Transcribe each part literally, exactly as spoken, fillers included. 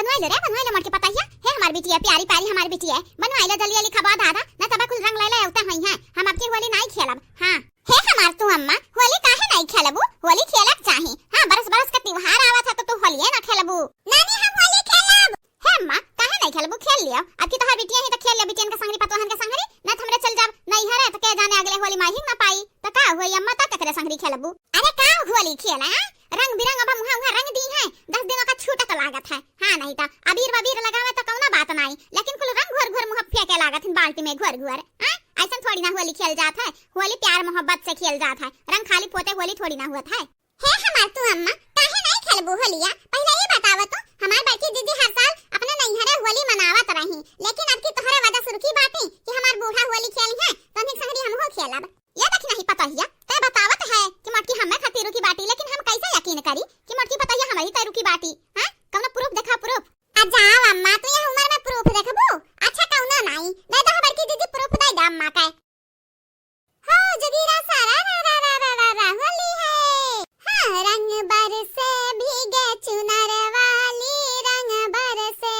बनवाई ले रे, बनवाई ले मोटकी पतोहिया। हे हमार बिटिया, प्यारी प्यारी हमार बिटिया, बनवाई ले जल्दी जल्दी, खबा दादा, ना तब कुल रंग लैले अउते होइहैं। हम अबकी होली नाई खेलब। हाँ। हे हमार तू अम्मा, होली काहे नाई खेलबू? होली खेलक चाही। हाँ, बरस बरस का त्योहार आवत है तो तू होलिये ना खेलबू। नानी, हम होली खेलब। हे अम्मा, काहे नाई खेलबू? खेल लियो। अबकी तोहार बिटिया ही तो खेल लियो, बिटियन के संगरी, पतोहन के संगरी, ना तो हमरे चल जाब नैहरे, तो के जाने अगले होली माही ना पाई। तो का होई अम्मा, तो केकरे संगरी खेलबू? अरे का होली खेला, हाँ? रंग बिरंग अब मुहा उहा रंग दीहैं, दस दिन का छूटत लागत है। हाँ, नहीं तो अबीर वबीर लगावे तो कौनो बात नाई, लेकिन कुल रंग घोर घोर मुहा फेंके लागत हैं बाल्टी में घोर घोर। हाँ, ऐसन थोड़ी ना होली खेल जात है, होली प्यार मोहब्बत से खेल जात है, रंग खाली पोते होली थोड़ी ना होत है। हे हमार तू अम्मा, काहे नाई खेलबू होलिया? पहिले ये बतावा तू, हमार बड़की दीदी हर साल अपने नैहरे होली मनावत रही, लेकिन अबकी तोहरे वजह से रुकी बाटी कि हमार बूढ़ा होली खेलिहैं, तो उन्हीं संगरी हमहू खेलब। ये देखी नहीं पतोहिया, तै बतावत है कि मोटकी हमें खातिर रुकी बाटी, लेकिन हम कैसे यकीन करी कि मोटकी पतोहिया हमही तै रुकी बाटी? हाँ, कौनो proof देखा, proof। आ जाओ अम्मा, तू यह उम्र में proof देखबू? अच्छा, कौनो नाई, दे दो बड़की दीदी, proof दे दो अम्मा के। हो जोगीरा सारा रा रा रा रा रा रा, होली है। हाँ, रंग बरसे भीगे चुनर वाली, रंग बरसे।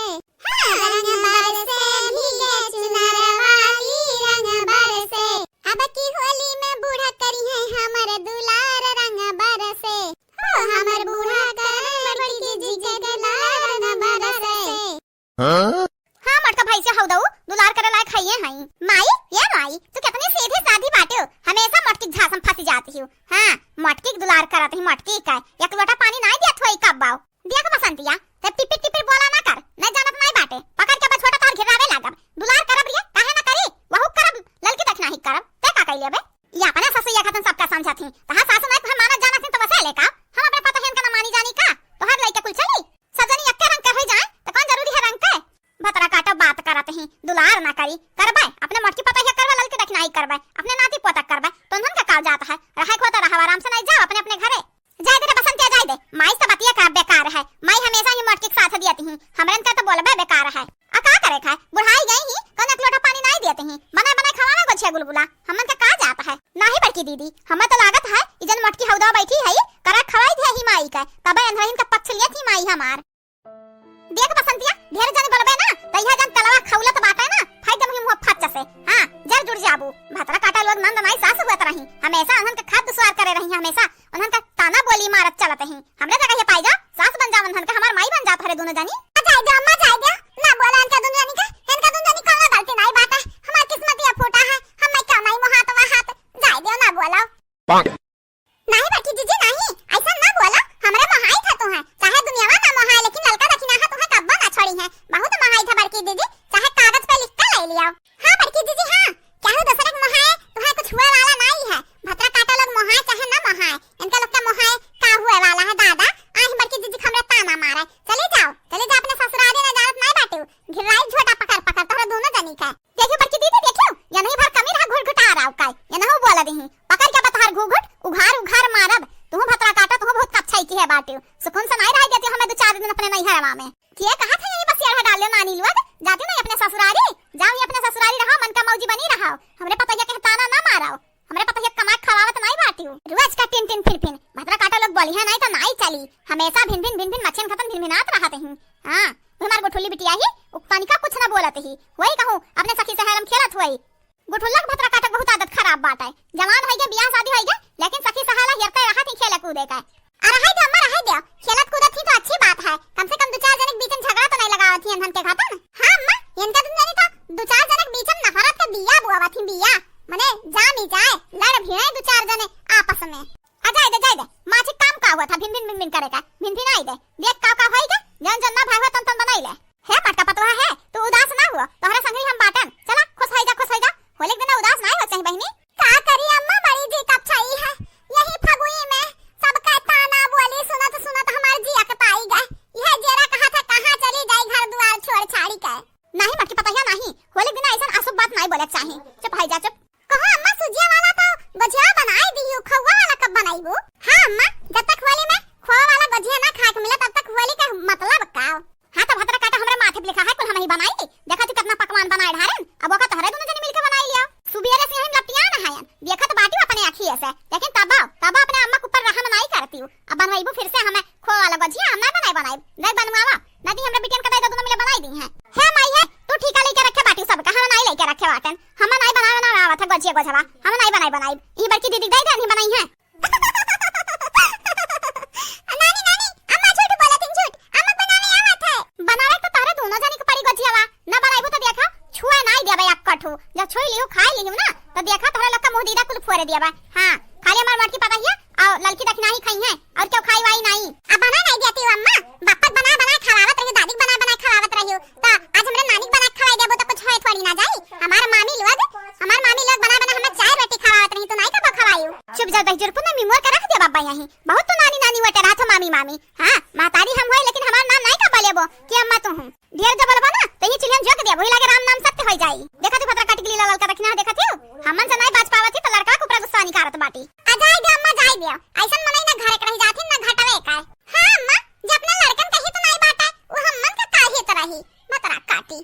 हाँ, रंग बरसे भीगे चुनर वाली, रंग बरसे। अबकी होली में बूढ़ा करिहैं हमर दुलार, रंग बरसे। हो हमर बूढ़ा करिहैं बड़की जीजी के दुलार, रंग बरसे। हाँ? हाँ, मोटका भैंसिया हौदऊ, दुलार करे लायक हइये हई। माई, ये माई, तू कितनी सीधी साधी बाटे हो, हमेशा मोटकी के झांसा में फंसी जाती हो। हाँ, मोटकी के दुलार करत ही, मोटकी का एक लोटा पानी नाई देत होई कब्बो। देख बसंतिया, ते टिपिर टिपिर बोला ना कर, नहीं जानत नाई बाटे, पकड़ के बछोटा तोहर घिरावे लागब। दुलार करब रे, काहे ना करी, वहू करब, ललकी देखना ही करब, ते का कइले बे? ये अपने ससुइया खातन सबका समझत ही, तहार सासु नाई तोहर मानत जानत ही तो वसे लेका, हम अपने पतोहियन का ना मानी जानी का, तोहर लइके कुल चली? सब जनी एक्के रंग के होई जाए, त कौन जरूरी है रंग के? भतरा काटो बात करत ही, दुलार ना करी, करबे, अपने मोटकी पतोहिया करबे, ललकी देखनाई करबे, अपने नाती पोतक करबे, तो उन्हन का काव जात है, रहे को तो रहो, आराम से नहीं जाओ अपने अपने घरे। जाए दे रे बसंतिया, जाए दे, माई से बतिया का बेकार है, माई हमेशा ही मोटकी के साथ दियत ही, हमरन का तो बोलबे बेकार है। आ का करे खाए, बुढ़ाई गई ही, कौन एक लोटा पानी नहीं दियत ही, बनाए बनाए खवावे गोछिया गुलगुला, हमन का का जात है? नाही बड़की दीदी, हमें तो लागत है, ई जन मोटकी हौदा बैठी है, करा खवाई दे ही माई का, तबे अनहरहिन का पक्ष लियत ही माई हमार। देख बसंतिया, ढेर जन बोलबे ना, त इहे जन तलवा खौलत बाटे ना, फेंक देबही मुँह फच्च से। हाँ, जर जुड़ जाबू। भतरा काटा लोग नंद नाई सास हुअत रही, हमेशा उन्हन के खाद दुश्वार करे रही, हमेशा उन्हन का ताना बोली मारत चलत ही। हमरे जगह ये पाई जा, सास बन जा उन्हन का, हमार माई बन जा तोहरे दोनों जनी। आ जाए दे अम्मा, जाए दे, ना बोला इनका दोनों जनी का, इनका दोनों जनी कौनो गलती नाई बाटे, हमार किस्मत ये फूटा है, हम मैं क्या नाई मोहात वहात, जाए दे ना बोला। नहीं बड़की जीजी, नहीं, ऐसा ना बोला, हमरे मोहाई था तू है, चाहे दुनियावा ना मोहाए, लेकिन ललका दखिनाहा तू है कब्बो ना छोड़ी है, बहुत मोहाई था बड़की जीजी, चाहे कागज पे लिख के ले लियो। हाँ बड़की जीजी, हाँ, केहू दूसरे के मोहाए, तू है कुछ हुए वाला नहीं है, भतरा काटा लोग मोहाए चाहे ना मोहाए, इनका लोग के मोहाए का हुए वाला है दादा, आही बड़की जीजी हमरे ताना मारे, चली जाओ, चली जाओ अपने ससुराली, ना जानत नहीं बाटू, घिराई झोटा पकड़ पकड़ तोहरे दोनों जनी के। देखियो बड़की दीदी, देखियो, ये नहीं भर कमी रहा घुट घुटा रहा का, ये नहीं बोला दही, पकड़ के बतहर घूघुट, उघार उघार मारब। तुहू भतरा काटा, तुहू बहुत कच्छाई की है बाटियो। सुकून से नहीं रह देती हमें दो चार दिन अपने नैहरवा में। के कहा था यही बस येढ़ा डाल ले नानी लोग, जाती नहीं अपने ससुरारी, जाओ ये अपने ससुरारी रहो, मन का मौजी बनी रहो। हमरे पतोहिया के ताना ना मारो, हमरे पतोहिया कमा के खवावत नहीं बाटियो। रोज का टिन टिन फिन फिन, भतरा काटा लोग बोली है नहीं तो नहीं चली। हमेशा भिन भिन भिन भिन मच्छियन खतन भिन भिनात रहत ही। हाँ, वो हमार गोठुली बिटिया ही, उ तनिका कुछ ना बोलत ही। वही कहूँ, अपने सखी सहेलम खेलत हुई। गुठुल्ला के भतरा काटक बहुत आदत खराब बाटे। जवान होइगे, बियाह शादी होइगे, लेकिन सखी सहेला हेरते रहत ही खेले कूदे के। आ रहे दे अम्मा, रहे दे, खेलत कूदत ही तो अच्छी बात है, कम से कम दो चार जने के बीच में झगड़ा तो नहीं लगावत ही इन्हन के खातन। हाँ अम्मा, इनका तुम जानी तो दो चार जने के बीच में नफरत के बिया बोआवत ही, बिया, मने जामी जाए, लड़ भिड़े दो चार जने आपस में। आ जाए दे, जाए दे, माँ जी काम का हुआ था, भिन भिन भिन भिन करे का, भिन भिन आई दे, देख का का होइगे, जन जन ना भाई हुआ तन तन बनाई ले। हे मटका पतोहा है, तू उदास ना हुआ, तोहरे संगही हम बाटन। चला, खुश होई जा, खुश होई जा। होली के दिन उदास ना हो चाही बहिनी। का करी अम्मा, बड़ी जी कच्छाई है। यही फगुई में सबका ताना बोली सुनत सुनत हमार जी अकताई गए। यह जेरा कहा था, कहाँ चली जाई घर दुआर छोड़ छाड़ी के। नहीं मटकी पतोहिया नहीं, होली के दिन ऐसन अशुभ बात नहीं बोले चाही। चुप होई जा, चुप। कहो अम्मा, सुजिया वाला तो गोझिया बनाई दियो, खौआ वाला कब बनाईबू? हाँ अम्मा, जब तक होली में खोआ वाला गोझिया ना खाए के मिले, तब तक होली का मतलब का? हाँ, तो भतरा काटा हमरे माथे पे लिखा है, कुल हम ही बनाई। देखा तू कितना पकवान बनाए ढारेन, अब ओका तोहरे दोनों जने मिलके बनाई लिया। सुबेरे से यहीं लपटिया ना है, देखा तो बाटी अपने आँखी से, लेकिन तब, तब अपने अम्मा के ऊपर रहम नहीं करती हूँ। अब बनवाईबू फिर से हमें खोआ वाला गोझिया, हम नहीं बनाई, बनाई, नहीं बनवावा, नहीं दी हमरे बिटियन का दे है। हे माई है, तू ठीका लइके रखे बाटी सबका, हम नाई लइके रखे बाटन। हम नाई बनावे ना आवत है गोजिया गोझवा, हम नाई बनाई बनाई। ई बड़की दीदी दे दे, नहीं बनाई है। नानी, नानी, अम्मा झूठ बोलत हिन, झूठ। अम्मा बनावे आवत है। बनावे तो तोहरे दोनों जनी के पड़ी गोजियावा। ना बनाइबू तो देखा, छुए नाई देबे एक कठू। जब छुई लिहू, खाई लिहू ना, तो देखा तोहरे लोग का मुंह दीदा कुल फोरे देबे। हाँ, खाली हमार मोटकी पता हिया, और ललकी दखिनाही खाई है, और क्यों खाई वाई नाई। अब बना नाई देती हो अम्मा, बापक बना बना खवावत रहियो, दादी के बना बना खवावत रहियो, तो आज हमरे नानी के बना के खवाई देबो तो कुछ होए थोड़ी ना जाई। हमार मामी लोग, हमार मामी लोग बना बना हमें चाय रोटी खवावत रही, तो नाई कबो खवाई। चुप जा दहिजर पुनमी, मोर के रख दे बाबा यहीं। बहुत तो नानी नानी वटे रहत हो मामी मामी। हाँ, महतारी हम होए लेकिन हमार नाम नाई का लेबो कि अम्मा तू हूँ। ढेर जब बोलबो ना तो ये चिल्हन जोक देबो, वही लागे राम नाम सत्य होई जाई। देखा तू खतरा कट गली ललका दखिना देखा थी, हमन से नाई बाज पावत ही तो लड़का के ऊपर गुस्सा निकारत बाटी। आ जाई दे अम्मा, जाई दे। ऐसन मनई ना घरे के रही जाथिन ना घटवे का। हाँ अम्मा, जे अपने लड़कन कही तो नाई बाटे, वो हमन के काहे तो रही। मतरा काटी।